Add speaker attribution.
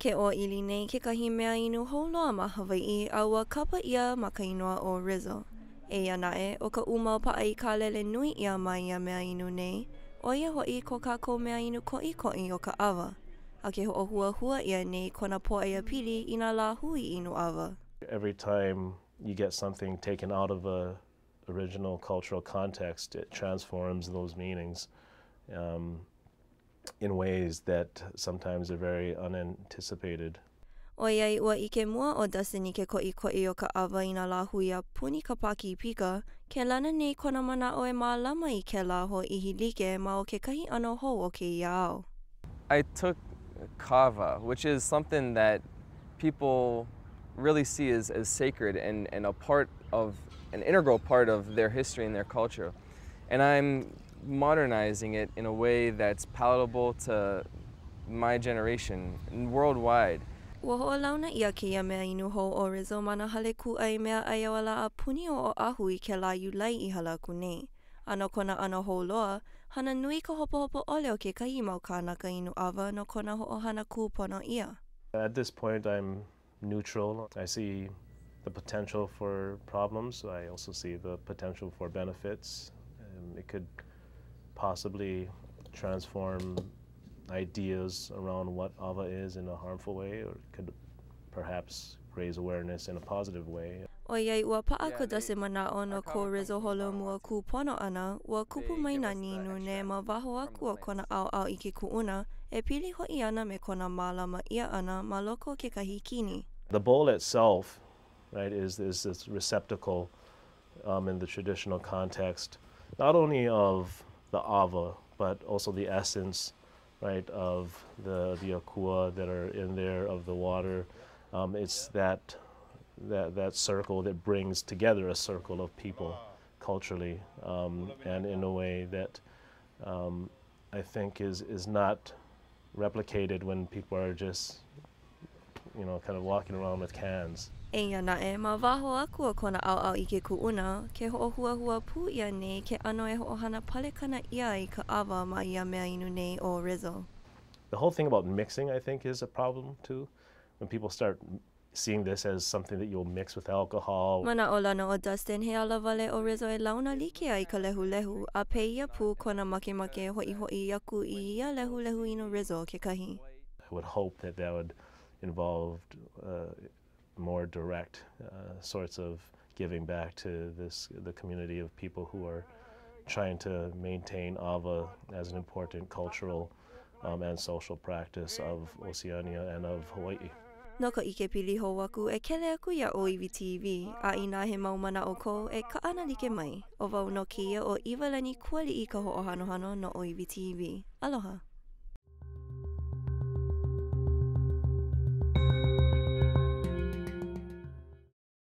Speaker 1: Ke ʻōʻili nei kekahi mea inu hou loa ma Hawaiʻi a ua kapa ʻia ma ka inoa ʻo Rizzle. Eia naʻe, ʻo ka ʻūmaopaʻa i kālele nui ʻia ma ia mea inu nei, ʻo ia hoʻi ko kākou mea inu koʻikoʻi ʻo ka ʻawa. A ke hoʻohuahua ʻia nei kona pōʻaiapili i nā lāhui inu ʻawa.
Speaker 2: Every time you get something taken out of a original cultural context, it transforms those meanings um, in ways that sometimes are very unanticipated.
Speaker 1: ʻOiai ua ʻike mua ʻo Dustin i ke koʻikoʻi o ka ʻawa i nā lāhui a puni ka Pākīpika, ke lana nei kona manaʻo e mālama i kēlā hōʻihi like ma o kekahi ʻano hou o kēia ao.
Speaker 3: I took kava, which is something that people really see as, as sacred and, and a part of, an integral part of their history and their culture. And I'm modernizing it in a way that's palatable to my generation worldwide.
Speaker 1: Ua hoʻolauna ʻia kēia mea inu hou ʻo Rizzle ma nā hale kūʻai mea ʻai ʻauala a puni o Oʻahu i kēlā Iulai i hala aku nei. A no kona ʻano hou loa, hana nui ka hopohopo ʻole o kekahi mau kānaka inu ʻawa no kona hoʻohana kūpono ʻia.
Speaker 2: At this point, I'm neutral. I see the potential for problems. I also see the potential for benefits. Um, it could possibly transform ideas around what ava is in a harmful way, or it could perhaps raise awareness in a positive way.
Speaker 1: ʻOiai ua paʻa ko Dustin manaʻo no ko Rizzle holomua kūpono ʻana, ua kupu mai nā nīnūnē ma waho aku o kona ʻaoʻao ʻike kuʻuna e pili hoʻi ana me kona mālama ʻia ʻana ma loko o kekahi kini.
Speaker 2: The bowl itself, right, is, is this receptacle um, in the traditional context, not only of the ava, but also the essence, right, of the, the akua that are in there, of the water. Um, it's that, that, that circle that brings together a circle of people culturally um, and in a way that um, I think is, is not replicated when people are just, you know, kind of walking around with cans.
Speaker 1: Eia naʻe, ma waho aku o kona ʻaoʻao ʻike kuʻuna, ke hoʻohuahua pū ʻia nei ke ʻano e hoʻohana palekana ʻia ai ka ʻawa ma ia mea inu nei ʻo Rizzle.
Speaker 2: The whole thing about mixing, I think, is a problem too. When people start seeing this as something that you'll mix with alcohol.
Speaker 1: Manaʻolana ʻo Dustin he ala wale ʻo Rizzle e launa like ai ka lehulehu, a pēia pū kona makemake e hoʻihoʻi aku i ia lehulehu inu Rizzle kekahi.
Speaker 2: I would hope that that would involve uh, more direct uh, sorts of giving back to this the community of people who are trying to maintain ava as an important cultural um, and social practice of Oceania and of Hawaii.
Speaker 1: No ka ʻikepili hou aku, e kele aku iā ʻŌiwi TV, a inā he mau manaʻo kou, e kaʻana like mai. ʻO wau nō kēia ʻo ʻIwalani Kūaliʻi Kahoʻohanohano no ʻŌiwi TV. Aloha!